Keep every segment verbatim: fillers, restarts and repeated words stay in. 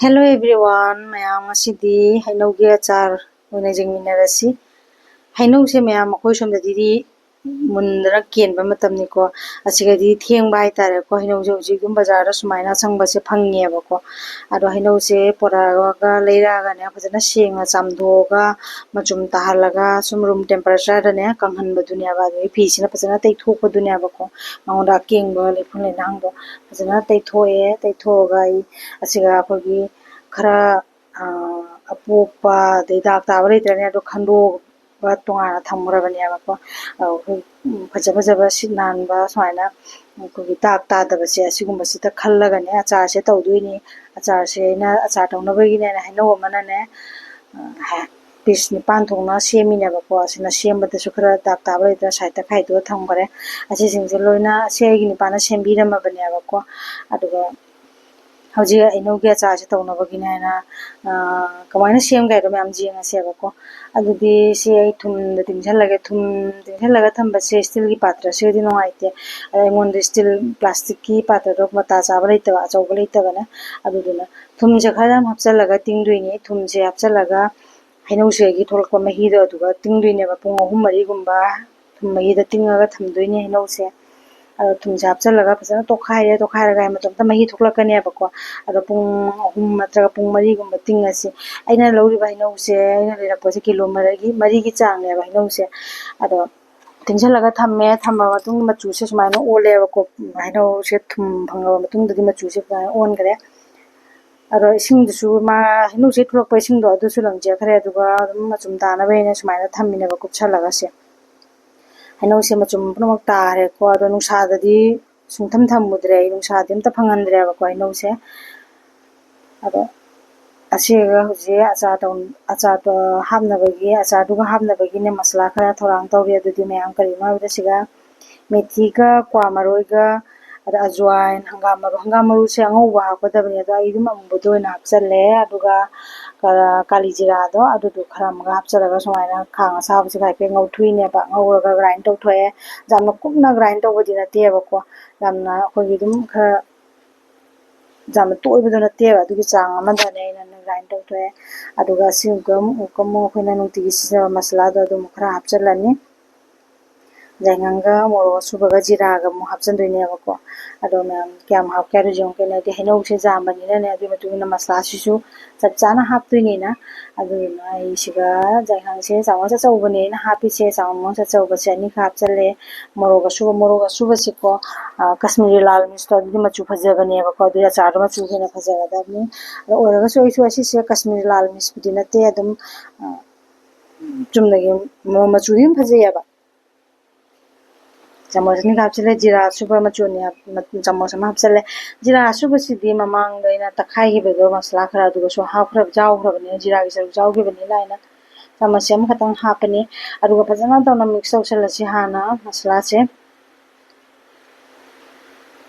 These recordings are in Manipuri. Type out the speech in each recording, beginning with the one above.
Hello everyone, ꯃꯌꯥꯝ, ꯉꯁꯤꯗꯤ ꯍꯩꯅꯧꯒꯤ ꯑꯆꯥꯔ ꯑꯣꯏꯅ ꯌꯦꯡꯃꯤꯟꯅꯔꯁꯤ꯫ ꯍꯩꯅꯧꯁꯦ ꯃꯌꯥꯝ ꯑꯩꯈꯣꯏ ꯁꯣꯝꯗꯗꯤ ꯃꯨꯟꯗꯅ ꯀꯦꯟꯕ ꯃꯇꯝꯅꯤꯀꯣ꯫ ꯑꯁꯤꯒꯗꯤ ꯊꯦꯡꯕ ꯍꯥꯏꯇꯥꯔꯦꯀꯣ꯫ ꯍꯩꯅꯧꯁꯦ ꯍꯧꯖꯤꯛ ꯑꯗꯨꯝ ꯕꯖꯥꯔꯗ ꯁꯨꯃꯥꯏꯅ ꯑꯁꯪꯕꯁꯦ ꯐꯪꯉꯦꯕꯀꯣ꯫ ꯑꯗꯣ ꯍꯩꯅꯧꯁꯦ ꯄꯨꯔꯛꯑꯒ ꯂꯩꯔꯛꯑꯒꯅꯦ, ꯐꯖꯅ ꯁꯦꯡꯅ ꯆꯥꯝꯊꯣꯛꯑꯒ, ꯃꯆꯨꯝ ꯇꯥꯍꯜꯂꯒ, ꯁꯨꯝ ꯔꯨꯝ ꯇꯦꯝꯄꯔꯦꯆꯔꯗꯅꯦ ꯀꯪꯍꯟꯕꯗꯨꯅꯦꯕ꯫ ꯑꯗꯨꯗꯒꯤ ꯐꯤꯁꯤꯅ ꯐꯖꯅ ꯇꯩꯊꯣꯛꯄꯗꯨꯅꯦꯕꯀꯣ꯫ ꯃꯉꯣꯟꯗ ꯑꯀꯦꯡꯕ ꯂꯩꯐꯝ ꯂꯩꯅꯥꯡꯗꯣ ꯐꯖꯅ ꯇꯩꯊꯣꯛꯑꯦ꯫ ꯇꯩꯊꯣꯛꯑꯒ ꯑꯩ ꯑꯁꯤꯒ ꯑꯩꯈꯣꯏꯒꯤ ꯈꯔ, ꯑ, ꯑꯄꯣꯞꯄ, ꯑꯗꯩ ꯗꯥꯛ ꯇꯥꯕ ꯂꯩꯇ꯭ꯔꯅꯦ, ꯑꯗꯣ ꯈꯟꯗꯣꯛꯑꯒ ꯇꯣꯉꯥꯟꯅ ꯊꯝꯈ꯭ꯔꯕꯅꯦꯕꯀꯣ꯫ ꯑ, ꯑꯩꯈꯣꯏ, ꯎꯝ, ꯐꯖ ꯐꯖꯕ ꯁꯤꯠ ꯅꯥꯟꯕ ꯁꯨꯃꯥꯏꯅ ꯑꯩꯈꯣꯏꯒꯤ ꯗꯥꯛ ꯇꯥꯗꯕꯁꯦ, ꯑꯁꯤꯒꯨꯝꯕꯁꯤꯗ ꯈꯜꯂꯒꯅꯦ ꯑꯆꯥꯔꯁꯦ ꯇꯧꯗꯣꯏꯅꯤ꯫ ꯑꯆꯥꯔꯁꯦ ꯑꯩꯅ, ꯑꯆꯥꯔ ꯇꯧꯅꯕꯒꯤꯅꯦꯅ ꯍꯩꯅꯧ ꯑꯃꯅꯅꯦ, ꯑ, ꯍ-, ꯄꯤꯁ ꯅꯤꯄꯥꯟ ꯊꯣꯛꯅ ꯁꯦꯝꯃꯤꯅꯦꯕꯀꯣ꯫ ꯑꯁꯤꯅ ꯁꯦꯝꯕꯗꯁꯨ ꯈꯔ ꯗꯥꯛ ꯇꯥꯕ ꯂꯩꯇꯅ ꯁꯥꯏꯠꯇ ꯈꯥꯏꯗꯣꯛꯑ ꯊꯝꯈꯔꯦ꯫ ꯑꯁꯤꯁꯤꯡꯁꯦ ꯂꯣꯏꯅ ꯑꯁꯤ ꯑꯩꯒꯤ ꯅꯨꯄꯥꯅ ꯁꯦꯝꯕꯤꯔꯝꯃꯕꯅꯦꯕꯀꯣ꯫ ꯑꯗꯨꯒ ꯍꯧꯖꯤꯛ ꯍꯩꯅꯧꯒꯤ ꯑꯆꯥꯔꯁꯦ ꯇꯧꯅꯕꯒꯤꯅꯦꯅ, ꯑ, ꯀꯃꯥꯏꯅ ꯁꯦꯝꯒꯦ ꯍꯥꯏꯗꯣ ꯃꯌꯥꯝ ꯌꯦꯡꯉꯁꯦꯕꯀꯣ꯫ ꯑꯗꯨꯗꯤ ꯁꯤ ꯑꯩ ꯊꯨꯝꯗ ꯇꯤꯡꯁꯜꯂꯒꯦ꯫ ꯊꯨꯝ ꯇꯤꯡꯁꯜꯂꯒ ꯊꯝꯕꯁꯦ ꯏꯁꯇꯤꯜꯒꯤ ꯄꯥꯇ꯭ꯔꯁꯤꯗꯤ ꯅꯨꯡꯉꯥꯏꯇꯦ꯫ ꯑꯗ ꯑꯩꯉꯣꯟꯗ ꯏꯁꯇꯤꯜ ꯄ꯭ꯂꯥꯁꯇꯤꯛꯀꯤ ꯄꯥꯇ꯭ꯔꯗꯣ ꯃꯇꯥ ꯆꯥꯕ ꯂꯩꯇꯕ, ꯑꯆꯧꯕ ꯂꯩꯇꯕꯅ꯫ ꯑꯗꯨꯗꯨꯅ ꯊꯨꯝꯁꯦ ꯈꯔ ꯌꯥꯝ ꯍꯥꯞꯆꯜꯂꯒ ꯇꯤꯡꯗꯣꯏꯅꯤ꯫ ꯊꯨꯝꯁꯦ ꯍꯥꯞꯆꯜꯂꯒ ꯍꯩꯅꯧꯁꯤꯗꯒꯤ ꯊꯣꯛꯂꯛꯄ ꯃꯍꯤꯗꯣ ꯑꯗꯨꯒ ꯇꯤꯡꯗꯣꯏꯅꯦꯕ꯫ ꯄꯨꯡ ꯑꯍꯨꯝ ꯃꯔꯤꯒꯨꯝꯕ ꯊꯨꯝ ꯃꯍꯤꯗ ꯇꯤꯡꯉꯒ ꯊꯝꯗꯣꯏꯅꯦ ꯍꯩꯅꯧꯁꯦ꯫ ꯑꯗꯣ ꯊꯨꯝꯁꯦ ꯍꯥꯞꯆꯜꯂꯒ ꯐꯖꯅ ꯇꯣꯠꯈꯥꯏꯔꯦ꯫ ꯇꯣꯠꯈꯥꯏꯔꯒ ꯃꯇꯣꯝꯇ ꯃꯍꯤ ꯊꯣꯛꯂꯛꯀꯅꯦꯕꯀꯣ꯫ ꯑꯗꯣ ꯄꯨꯡ ꯑꯍꯨꯝ ꯅꯠꯇ꯭ꯔꯒ ꯄꯨꯡ ꯃꯔꯤꯒꯨꯝꯕ ꯇꯤꯡꯉꯁꯤ꯫ ꯑꯩꯅ ꯂꯧꯔꯤꯕ ꯍꯩꯅꯧꯁꯦ, ꯑꯩꯅ ꯂꯩꯔꯛꯄꯁꯦ ꯀꯤꯂꯣ ꯃꯔꯤꯒꯤ, ꯃꯔꯤꯒꯤ ꯆꯥꯡꯅꯦꯕ ꯍꯩꯅꯧꯁꯦ꯫ ꯑꯗꯣ ꯇꯤꯡꯁꯜꯂꯒ ꯊꯝꯃꯦ꯫ ꯊꯝꯃ ꯃꯇꯨꯡꯗ ꯃꯆꯨꯁꯦ ꯁꯨꯃꯥꯏꯅ ꯑꯣꯜꯂꯦꯕꯀꯣ꯫ ꯍꯩꯅꯧꯁꯦ ꯊꯨꯝ ꯐꯪꯉꯕ ꯃꯇꯨꯡꯗꯗꯤ ꯃꯆꯨꯁꯦ ꯁꯨꯃꯥꯏꯅ ꯑꯣꯟꯈ꯭ꯔꯦ꯫ ꯑꯗꯣ ꯏꯁꯤꯡꯗꯨꯁꯨ, ꯃꯥ ꯍꯩꯅꯧꯁꯦ ꯊꯣꯛꯂꯛꯄ ꯏꯁꯤꯡꯗꯣ ꯑꯗꯨꯁꯨ ꯂꯪꯖꯈ꯭ꯔꯦ꯫ ꯑꯗꯨꯒ ꯑꯗꯨꯝ ꯃꯆꯨꯝ ꯇꯥꯅꯕ ꯍꯥꯏꯅ ꯁꯨꯃꯥꯏꯅ ꯊꯝꯃꯤꯅꯦꯕ ꯀꯨꯞꯁꯜꯂꯒ ꯁꯦ꯫ ꯍꯩꯅꯧꯁꯦ ꯃꯆꯨꯝ ꯄꯨꯝꯅꯃꯛ ꯇꯥꯔꯦꯀꯣ꯫ ꯑꯗꯣ ꯅꯨꯡꯁꯥꯗꯗꯤ ꯁꯨꯡꯊꯝ ꯊꯝꯃꯨꯗ꯭ꯔꯦ ꯑꯩ, ꯅꯨꯡꯁꯥꯗꯤ ꯑꯝꯇ ꯐꯪꯍꯟꯗ꯭ꯔꯦꯕꯀꯣ ꯍꯩꯅꯧꯁꯦ꯫ ꯑꯗꯣ ꯑꯁꯤꯒ ꯍꯧꯖꯤꯛ ꯑꯆꯥꯔ ꯇꯧ-, ꯑꯆꯥꯔꯗꯣ ꯍꯥꯞꯅꯕꯒꯤ, ꯑꯆꯥꯔꯗꯨꯒ ꯍꯥꯞꯅꯕꯒꯤꯅꯦ ꯃꯁꯥꯂꯥ ꯈꯔ ꯊꯧꯔꯥꯡ ꯇꯧꯔꯤ꯫ ꯑꯗꯨꯗꯤ ꯃꯌꯥꯝ ꯀꯔꯤꯅꯣ ꯍꯥꯏꯕꯗ ꯁꯤꯒ ꯃꯦꯊꯤꯒ ꯀ꯭ꯋꯥ ꯃꯔꯣꯏꯒ, ꯑꯗ ꯑꯖꯋꯥꯏꯟ, ꯍꯪꯒꯥꯝ ꯃꯔꯨ, ꯍꯪꯒꯥꯝ ꯃꯔꯨꯁꯦ ꯑꯉꯧꯕ ꯍꯥꯞꯀꯗꯕꯅꯤ, ꯑꯗꯣ ꯑꯩ ꯑꯗꯨꯝ ꯑꯃꯨꯕꯗꯣ ꯑꯣꯏꯅ ꯍꯥꯞꯆꯜꯂꯦ꯫ ꯑꯗꯨꯒ ꯀ-, ꯀꯥꯂꯤ ꯖꯤꯔꯥꯗꯣ ꯑꯗꯨꯗꯣ ꯈꯔ ꯑꯃꯒ ꯍꯥꯞꯆꯜꯂꯒ ꯁꯨꯃꯥꯏꯅ ꯈꯥꯡ ꯑꯁꯥꯕꯁꯤꯒ ꯍꯥꯏꯐꯦꯠ ꯉꯧꯊꯣꯛꯏꯅꯦꯕ꯫ ꯉꯧꯔꯒ ꯒ꯭ꯔꯥꯏꯟ ꯇꯧꯊꯣꯛꯑꯦ꯫ ꯌꯥꯝꯅ ꯀꯨꯞꯅ ꯒ꯭ꯔꯥꯏꯟ ꯇꯧꯕꯗꯤ ꯅꯠꯇꯦꯕꯀꯣ, ꯌꯥꯝꯅ ꯑꯩꯈꯣꯏꯒꯤ ꯑꯗꯨꯝ ꯈꯔ ꯌꯥꯝꯅ ꯇꯣꯏꯕꯗꯣ ꯅꯠꯇꯦꯕ, ꯑꯗꯨꯒꯤ ꯆꯥꯡ ꯑꯃꯗꯅꯦ ꯑꯩꯅ grind ꯇꯧꯊꯣꯛꯑꯦ꯫ ꯑꯗꯨꯒ ꯁꯤ ꯑꯃꯨꯛꯀ ꯑꯃꯨꯛ ꯑꯩꯈꯣꯏꯅ ꯅꯨꯡꯇꯤꯒꯤ ꯁꯤꯖꯤꯟꯅꯕ ꯃꯁꯥꯂꯥꯗꯣ ꯑꯗꯨ ꯑꯃꯨꯛ ꯈꯔ ꯍꯥꯞꯆꯤꯜꯂꯅꯤ꯫ ꯌꯥꯏꯉꯪꯒ ꯃꯣꯔꯣꯛ ꯑꯁꯨꯕꯒ ꯖꯤꯔꯥꯒ ꯑꯃꯨꯛ ꯍꯥꯞꯆꯤꯟꯗꯣꯏꯅꯦꯕꯀꯣ꯫ ꯑꯗꯣ ꯃꯌꯥꯝ ꯀꯌꯥꯝ ꯍꯥꯞꯀꯦ ꯍꯥꯏꯗꯣ ꯌꯦꯡꯉꯨ ꯀꯩꯅꯣ, ꯍꯥꯏꯗꯤ ꯍꯩꯅꯧꯁꯦ ꯌꯥꯝꯕꯅꯤꯅꯅꯦ, ꯑꯗꯨꯒꯤ ꯃꯇꯨꯡ ꯏꯟꯅ ꯃꯁꯥꯂꯥꯁꯤꯁꯨ ꯆꯞ ꯆꯥꯅ ꯍꯥꯞꯇꯣꯏꯅꯤꯅ꯫ ꯑꯗꯨꯗꯨꯅ ꯑꯩ ꯁꯤꯒ ꯌꯥꯏꯉꯪꯁꯦ ꯆꯥꯃꯁ ꯑꯆꯧꯕꯅꯦ ꯑꯩꯅ ꯍꯥꯞꯄꯤꯁꯦ, ꯆꯥꯃꯁ ꯑꯆꯧꯕꯁꯦ ꯑꯅꯤꯈꯛ ꯍꯥꯞꯆꯜꯂꯦ꯫ ꯃꯣꯔꯣꯛ ꯑꯁꯨꯕ, ꯃꯣꯔꯣꯛ ꯑꯁꯨꯕꯁꯤꯀꯣ, ꯑ, ꯀꯥꯁꯃꯤꯔꯤ ꯂꯥꯜ ꯃꯤꯔꯆꯇꯣ ꯑꯗꯨꯗꯤ ꯃꯆꯨ ꯐꯖꯕꯅꯦꯕꯀꯣ, ꯑꯗꯨꯗꯤ ꯑꯆꯥꯔꯗꯣ ꯃꯆꯨ ꯍꯦꯟꯅ ꯐꯖꯒꯗꯕꯅꯤ꯫ ꯑꯗꯣ ꯑꯣꯏꯔꯒꯁꯨ ꯑꯩꯁꯨ ꯑꯁꯤꯁꯦ ꯀꯥꯁꯃꯤꯔꯤ ꯂꯥꯜ ꯃꯤꯔꯆꯄꯨꯗꯤ ꯅꯠꯇꯦ, ꯑꯗꯨꯝ, ꯑ, ꯆꯨꯝꯅꯒꯤ ꯃ-, ꯃꯆꯨꯗꯤ ꯑꯗꯨꯝ ꯐꯖꯩꯌꯦꯕ꯫ ꯆꯥꯃꯁ ꯑꯅꯤ ꯍꯥꯞꯆꯤꯜꯂꯦ꯫ ꯖꯤꯔꯥ ꯑꯁꯨꯕ ꯃꯆꯨ ꯑꯅꯤ ꯍꯥꯞ-, ꯃ-, ꯆꯥꯃꯁ ꯑꯃ ꯍꯥꯞꯆꯤꯜꯂꯦ꯫ ꯖꯤꯔꯥ ꯑꯁꯨꯕꯁꯤꯗꯤ ꯃꯃꯥꯡꯗ ꯑꯩꯅ ꯇꯛꯈꯥꯏꯈꯤꯕꯗꯣ ꯃꯁꯥꯂꯥ ꯈꯔ, ꯑꯗꯨꯒꯁꯨ ꯍꯥꯞꯈ꯭ꯔ-, ꯌꯥꯎꯈ꯭ꯔꯕꯅꯤꯅ, ꯖꯤꯔꯥꯒꯤ ꯁꯔꯨꯛ ꯌꯥꯎꯈꯤꯕꯅꯤꯅ ꯑꯩꯅ ꯆꯥꯃꯁꯁꯦ ꯑꯃꯈꯛꯇꯪ ꯍꯥꯞꯄꯅꯤ꯫ ꯑꯗꯨꯒ ꯐꯖꯅ ꯇꯧꯅ mix ꯇꯧꯁꯜꯂꯁꯤ ꯍꯥꯟꯅ ꯃꯁꯥꯂꯥꯁꯦ꯫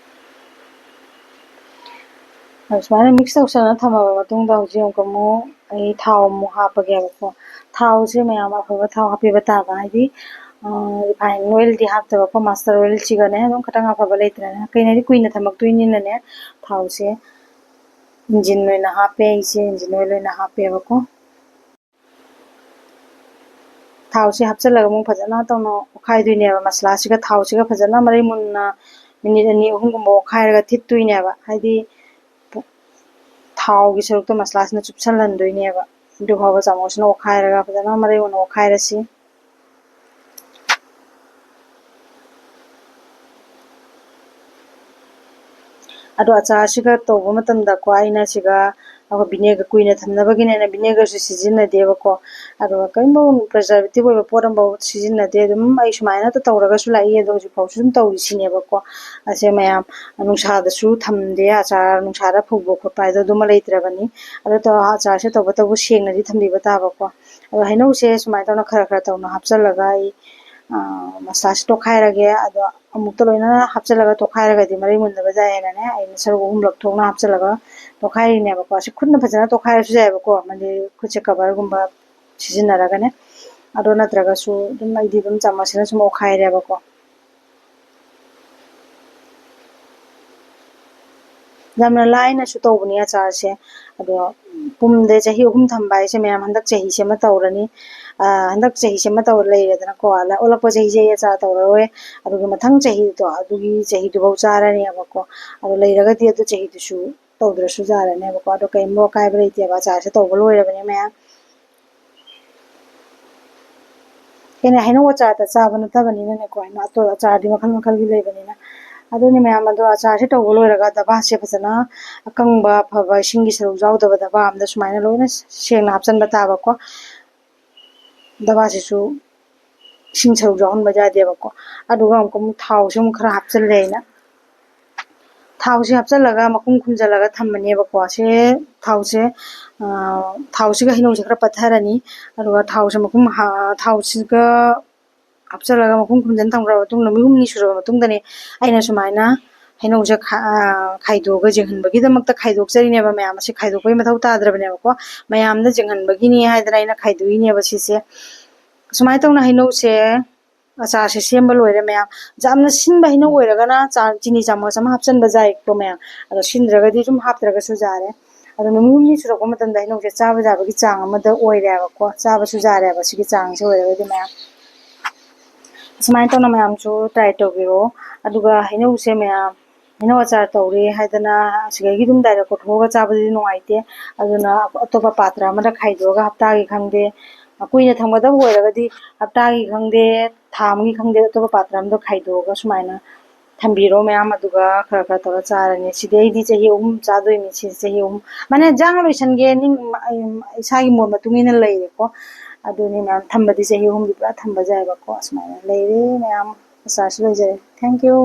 ꯑꯗꯨ ꯁꯨꯃꯥꯏꯅ mix ꯇꯧꯁꯜꯂ ꯊꯝꯃꯕ ꯃꯇꯨꯡꯗ ꯍꯧꯖꯤꯛ ꯑꯃꯨꯛꯀ ꯑꯃꯨꯛ ꯑꯩ ꯊꯥꯎ ꯑꯃꯨꯛ ꯍꯥꯞꯄꯒꯦꯕꯀꯣ꯫ ꯊꯥꯎꯁꯦ ꯃꯌꯥꯝ ꯑꯐꯕ ꯊꯥꯎ ꯍꯥꯞꯄꯤꯕ ꯇꯥꯕ, ꯍꯥꯏꯗꯤ, ꯑ, refined oilꯗꯤ ꯍꯥꯞꯇꯕꯀꯣ, mustard oilꯁꯤꯒꯅꯦ ꯑꯗꯨꯝ ꯈꯤꯇꯪ ꯑꯐꯕ ꯂꯩꯇ꯭ꯔꯦꯅꯦ, ꯀꯩꯅꯣꯗꯤ ꯀꯨꯏꯅ ꯊꯝꯃꯛꯇꯣꯏꯅꯤꯅꯅꯦ꯫ ꯊꯥꯎꯁꯦ engine ꯑꯣꯏꯅ ꯍꯥꯞꯄꯦ ꯑꯩꯁꯦ, engine oil ꯑꯣꯏꯅ ꯍꯥꯞꯄꯦꯕꯀꯣ꯫ ꯊꯥꯎꯁꯦ ꯍꯥꯞꯆꯤꯜꯂꯒ ꯑꯃꯨꯛ ꯐꯖꯅ ꯇꯧꯅ ꯑꯣꯠꯈꯥꯏꯗꯣꯏꯅꯦꯕ꯫ ꯃꯁꯥꯂꯥꯁꯤꯒ ꯊꯥꯎꯁꯤꯒ ꯐꯖꯅ ꯃꯔꯩ ꯃꯨꯟꯅ minute ꯑꯅꯤ ꯑꯍꯨꯝꯒꯨꯝꯕ ꯑꯣꯠꯈꯥꯏꯔꯒ ꯊꯤꯠꯇꯣꯏꯅꯦꯕ꯫ ꯍꯥꯏꯗꯤ ꯊꯥꯎꯒꯤ ꯁꯔꯨꯛꯇꯣ ꯃꯁꯥꯂꯥꯁꯤꯅ ꯆꯨꯞꯁꯜꯍꯟꯗꯣꯏꯅꯦꯕ꯫ ꯑꯗꯨ ꯐꯥꯎꯕ ꯆꯥꯃꯁꯅ ꯑꯣꯠꯈꯥꯏꯔꯒ ꯐꯖꯅ ꯃꯔꯩ ꯃꯨꯟꯅ ꯑꯣꯠꯈꯥꯏꯔꯁꯤ꯫ ꯑꯗꯣ ꯑꯆꯥꯔꯁꯤꯒ ꯇꯧꯕ ꯃꯇꯝꯗꯀꯣ, ꯑꯩꯅ ꯁꯤꯒ ꯑꯩꯈꯣꯏ vinegar ꯀꯨꯏꯅ ꯊꯝꯅꯕꯒꯤꯅꯦꯅ vinegarꯁꯨ ꯁꯤꯖꯤꯟꯅꯗꯦꯕꯀꯣ꯫ ꯑꯗꯨꯒ ꯀꯔꯤꯒꯨꯝꯕ preservative ꯑꯣꯏꯕ ꯄꯣꯠ ꯑꯃꯐꯥꯎ ꯁꯤꯖꯤꯟꯅꯗꯦ꯫ ꯑꯗꯨꯝ ꯑꯩ ꯁꯨꯃꯥꯏꯅ ꯇꯧꯔꯒꯁꯨ ꯂꯥꯛꯏ, ꯑꯗꯣ ꯍꯧꯖꯤꯛꯐꯥꯎꯁꯨ ꯑꯗꯨꯝ ꯇꯧꯔꯤꯁꯤꯅꯦꯕꯀꯣ꯫ ꯑꯁꯦ ꯃꯌꯥꯝ ꯅꯨꯡꯁꯥꯗꯁꯨ ꯊꯝꯗꯦ, ꯑꯆꯥꯔ ꯅꯨꯡꯁꯥꯗ ꯐꯧꯕ ꯈꯣꯠꯄ ꯍꯥꯏꯗꯣ ꯑꯗꯨꯃ ꯂꯩꯇ꯭ꯔꯕꯅꯤ꯫ ꯑꯗꯣ ꯇꯧ-, ꯑꯆꯥꯔꯁꯦ ꯇꯧꯕꯇꯕꯨ ꯁꯦꯡꯅꯗꯤ ꯊꯝꯕꯤꯕ ꯇꯥꯕꯀꯣ꯫ ꯑꯗꯣ ꯍꯩꯅꯧꯁꯦ ꯁꯨꯃꯥꯏꯅ ꯇꯧꯅ ꯈꯔ ꯈꯔ ꯇꯧꯅ ꯍꯥꯞꯆꯜꯂꯒ ꯑꯩ, ꯑ, ꯃꯁꯥꯂꯥꯁꯦ ꯇꯣꯠꯈꯥꯏꯔꯒꯦ꯫ ꯑꯗꯣ ꯑꯃꯨꯛꯇ ꯂꯣꯏꯅ ꯍꯥꯞꯆꯜꯂꯒ ꯇꯣꯠꯈꯥꯏꯔꯒꯗꯤ ꯃꯔꯩ ꯃꯨꯟꯗꯕ ꯌꯥꯏꯌꯦꯅꯅꯦ, ꯑꯩꯅ ꯁꯔꯨꯛ ꯑꯍꯨꯝꯂꯛ ꯊꯣꯛꯅ ꯍꯥꯞꯆꯜꯂꯒ ꯇꯣꯠꯈꯥꯏꯔꯤꯅꯦꯕꯀꯣ꯫ ꯁꯤ ꯈꯨꯠꯅ ꯐꯖꯅ ꯇꯣꯠꯈꯥꯏꯔꯁꯨ ꯌꯥꯏꯕꯀꯣ, ꯃꯥꯗꯤ ꯈꯨꯠꯁꯦ coverꯒꯨꯝꯕ ꯁꯤꯖꯤꯟꯅꯔꯒꯅꯦ꯫ ꯑꯗꯣ ꯅꯠꯇ꯭ꯔꯒꯁꯨ ꯑꯗꯨꯝ ꯑꯩꯗꯤ ꯑꯗꯨꯝ ꯆꯥꯃꯁꯁꯤꯅ ꯁꯨꯝ ꯑꯣꯠꯈꯥꯏꯔꯦꯕꯀꯣ꯫ ꯌꯥꯝꯅ ꯂꯥꯏꯅꯁꯨ ꯇꯧꯕꯅꯤ ꯑꯆꯥꯔꯁꯦ꯫ ꯑꯗꯣ ꯄꯨꯝꯗ ꯆꯍꯤ ꯑꯍꯨꯝ ꯊꯝꯕ ꯍꯥꯏꯁꯦ ꯃꯌꯥꯝ ꯍꯟꯗꯛ ꯆꯍꯤꯁꯦ ꯑꯃ ꯇꯧꯔꯅꯤ꯫ ꯑ, ꯍꯟꯗꯛ ꯆꯍꯤꯁꯦ ꯑꯃ ꯇꯧꯔ ꯂꯩꯔꯦꯗꯅꯀꯣ꯫ ꯑꯣꯜꯂꯛꯄ ꯆꯍꯤꯁꯦ ꯑꯩ ꯑꯆꯥꯔ ꯇꯧꯔꯔꯣꯏ꯫ ꯑꯗꯨꯒ ꯃꯊꯪ ꯆꯍꯤꯗꯣ, ꯑꯗꯨꯒꯤ ꯆꯍꯤꯗꯨꯐꯥꯎ ꯆꯥꯔꯅꯦꯕꯀꯣ꯫ ꯑꯗꯣ ꯂꯩꯔꯒꯗꯤ ꯑꯗꯨ ꯆꯍꯤꯗꯨꯁꯨ ꯇꯧꯗ꯭ꯔꯁꯨ ꯌꯥꯔꯅꯦꯕꯀꯣ꯫ ꯑꯗꯣ ꯀꯩꯝꯇ ꯑꯀꯥꯏꯕ ꯂꯩꯇꯦꯕ, ꯑꯆꯥꯔꯁꯦ ꯇꯧꯕ ꯂꯣꯏꯔꯕꯅꯦ ꯃꯌꯥꯝ꯫ ꯀꯩꯅꯣ, ꯍꯩꯅꯧ ꯑꯆꯥꯔꯗ ꯆꯥꯕ ꯅꯠꯇꯕꯅꯤꯅꯅꯦꯀꯣ, ꯍꯩꯅꯧ ꯑꯇꯣ-, ꯑꯆꯥꯔꯗꯤ ꯃꯈꯜ ꯃꯈꯜꯒꯤ ꯂꯩꯕꯅꯤꯅ꯫ ꯑꯗꯨꯅꯤ ꯃꯌꯥꯝ, ꯑꯗꯣ ꯑꯆꯥꯔꯁꯦ ꯇꯧꯕ ꯂꯣꯏꯔꯒ ꯗꯕꯥꯁꯦ ꯐꯖꯅ ꯑꯀꯪꯕ ꯑꯐꯕ ꯏꯁꯤꯡꯒꯤ ꯁꯔꯨꯛ ꯌꯥꯎꯗꯕ ꯗꯕꯥ ꯑꯝꯗ ꯁꯨꯃꯥꯏꯅ ꯂꯣꯏꯅ ꯁꯦꯡꯅ ꯍꯥꯞꯆꯤꯟꯕ ꯇꯥꯕꯀꯣ꯫ ꯗꯕꯥꯁꯤꯁꯨ ꯏꯁꯤꯡ ꯁꯔꯨꯛ ꯌꯥꯎꯍꯟꯕ ꯌꯥꯗꯦꯕꯀꯣ꯫ ꯑꯗꯨꯒ ꯑꯃꯨꯛꯀ ꯑꯃꯨꯛ ꯊꯥꯎꯁꯦ ꯑꯃꯨꯛ ꯈꯔ ꯍꯥꯞꯆꯤꯜꯂꯦ ꯑꯩꯅ꯫ ꯊꯥꯎꯁꯦ ꯍꯥꯞꯆꯤꯜꯂꯒ ꯃꯈꯨꯝ ꯈꯨꯝꯖꯤꯜꯂꯒ ꯊꯝꯃꯅꯦꯕꯀꯣ꯫ ꯁꯦ ꯊꯥꯎꯁꯦ, ꯑ, ꯊꯥꯎꯁꯤꯒ ꯍꯩꯅꯧꯁꯦ ꯈꯔ ꯄꯠꯊꯔꯅꯤ꯫ ꯑꯗꯨꯒ ꯊꯥꯎꯁꯦ ꯃꯈꯨꯝ ꯍꯥ-, ꯊꯥꯎꯁꯤꯒ ꯍꯥꯞꯆꯤꯜꯂꯒ ꯃꯈꯨꯝ ꯈꯨꯝꯖꯤꯟ ꯊꯝꯈ꯭ꯔꯕ ꯃꯇꯨꯡꯗ, ꯅꯨꯃꯤꯠ ꯍꯨꯝꯅꯤ ꯁꯨꯔꯕ ꯃꯇꯨꯡꯗꯅꯦ ꯑꯩꯅ ꯁꯨꯃꯥꯏꯅ ꯍꯩꯅꯧꯁꯦ ꯈꯥ-, ꯑ, ꯈꯥꯏꯗꯣꯛꯑꯒ ꯌꯦꯡꯍꯟꯕꯒꯤꯗꯃꯛꯇ ꯈꯥꯏꯗꯣꯛꯆꯔꯤꯅꯦꯕ ꯃꯌꯥꯝ꯫ ꯑꯁꯤ ꯈꯥꯏꯗꯣꯛꯄꯒꯤ ꯃꯊꯧ ꯇꯥꯗ꯭ꯔꯕꯅꯦꯕꯀꯣ, ꯃꯌꯥꯝꯅ ꯌꯦꯡꯍꯟꯕꯒꯤꯅꯤ ꯍꯥꯏꯗꯅ ꯑꯩꯅ ꯈꯥꯏꯗꯣꯛꯏꯅꯦꯕ ꯁꯤꯁꯦ꯫ ꯁꯨꯃꯥꯏꯅ ꯇꯧꯅ ꯍꯩꯅꯧꯁꯦ ꯑꯆꯥꯔꯁꯦ ꯁꯦꯝꯕ ꯂꯣꯏꯔꯦ ꯃꯌꯥꯝ꯫ ꯌꯥꯝꯅ ꯁꯤꯟꯕ ꯍꯩꯅꯧ ꯑꯣꯏꯔꯒꯅ ꯆꯥ-, ꯆꯤꯅꯤ ꯆꯥꯃꯁ ꯑꯃ ꯍꯥꯞꯆꯤꯟꯕ ꯌꯥꯏꯀꯣ ꯃꯌꯥꯝ꯫ ꯑꯗꯣ ꯁꯤꯟꯗ꯭ꯔꯒꯗꯤ ꯑꯗꯨꯝ ꯍꯥꯞꯇ꯭ꯔꯒꯁꯨ ꯌꯥꯔꯦ꯫ ꯑꯗꯣ ꯅꯨꯃꯤꯠ ꯍꯨꯝꯅꯤ ꯁꯨꯔꯛꯄ ꯃꯇꯝꯗ ꯍꯩꯅꯧꯁꯦ ꯆꯥꯕ ꯌꯥꯕꯒꯤ ꯆꯥꯡ ꯑꯃꯗ ꯑꯣꯏꯔꯦꯕꯀꯣ, ꯆꯥꯕꯁꯨ ꯌꯥꯔꯦꯕ ꯁꯤꯒꯤ ꯆꯥꯡꯁꯦ ꯑꯣꯏꯔꯒꯗꯤ ꯃꯌꯥꯝ꯫ ꯑꯁꯨꯃꯥꯏꯅ ꯇꯧꯅ ꯃꯌꯥꯝꯁꯨ try ꯇꯧꯕꯤꯔꯣ꯫ ꯑꯗꯨꯒ ꯍꯩꯅꯧꯁꯦ ꯃꯌꯥꯝ, ꯍꯩꯅꯧ ꯑꯆꯥꯔ ꯇꯧꯔꯦ ꯍꯥꯏꯗꯅ ꯑꯁꯤꯗꯒꯤ ꯑꯗꯨꯝ direct ꯀꯣꯊꯣꯛꯑꯒ ꯆꯥꯕꯗꯨꯗꯤ ꯅꯨꯡꯉꯥꯏꯇꯦ꯫ ꯑꯗꯨꯅ ꯑꯇꯣꯞꯄ ꯄꯥꯇ꯭ꯔ ꯑꯃꯗ ꯈꯥꯏꯗꯣꯛꯑꯒ ꯍꯞꯇꯥꯒꯤ ꯈꯪꯗꯦ, ꯀꯨꯏꯅ ꯊꯝꯒꯗꯕ ꯑꯣꯏꯔꯒꯗꯤ ꯍꯞꯇꯥꯒꯤ ꯈꯪꯗꯦ, ꯊꯥ ꯑꯃꯒꯤ ꯈꯪꯗꯦ, ꯑꯇꯣꯞꯄ ꯄꯥꯇ꯭ꯔ ꯑꯃꯗ ꯈꯥꯏꯗꯣꯛꯑꯒ ꯁꯨꯃꯥꯏꯅ ꯊꯝꯕꯤꯔꯣ ꯃꯌꯥꯝ꯫ ꯑꯗꯨꯒ ꯈꯔ ꯈꯔ ꯇꯧꯔ ꯆꯥꯔꯅꯤ꯫ ꯁꯤꯗꯤ ꯑꯩꯗꯤ ꯆꯍꯤ ꯑꯍꯨꯝ ꯆꯥꯗꯣꯏꯅꯤ꯫ ꯁꯤ ꯆꯍꯤ ꯑꯍꯨꯝ, ꯃꯥꯅꯦ, ꯏꯟꯖꯥꯡ ꯂꯣꯏꯁꯟꯒꯦ, ꯅꯤꯡ-, ꯏꯁꯥꯒꯤ mood ꯃꯇꯨꯡ ꯏꯟꯅ ꯂꯩꯔꯦꯀꯣ꯫ ꯑꯗꯨꯅꯤ ꯃꯌꯥꯝ, ꯊꯝꯕꯗꯤ ꯆꯍꯤ ꯑꯍꯨꯝꯗꯤ ꯄꯨꯔꯥ ꯊꯝꯕ ꯌꯥꯏꯕꯀꯣ꯫ ꯑꯁꯨꯃꯥꯏꯅ ꯂꯩꯔꯦ ꯃꯌꯥꯝ, ꯑꯆꯥꯔꯁꯨ ꯂꯣꯏꯖꯔꯦ꯫ Thank you꯫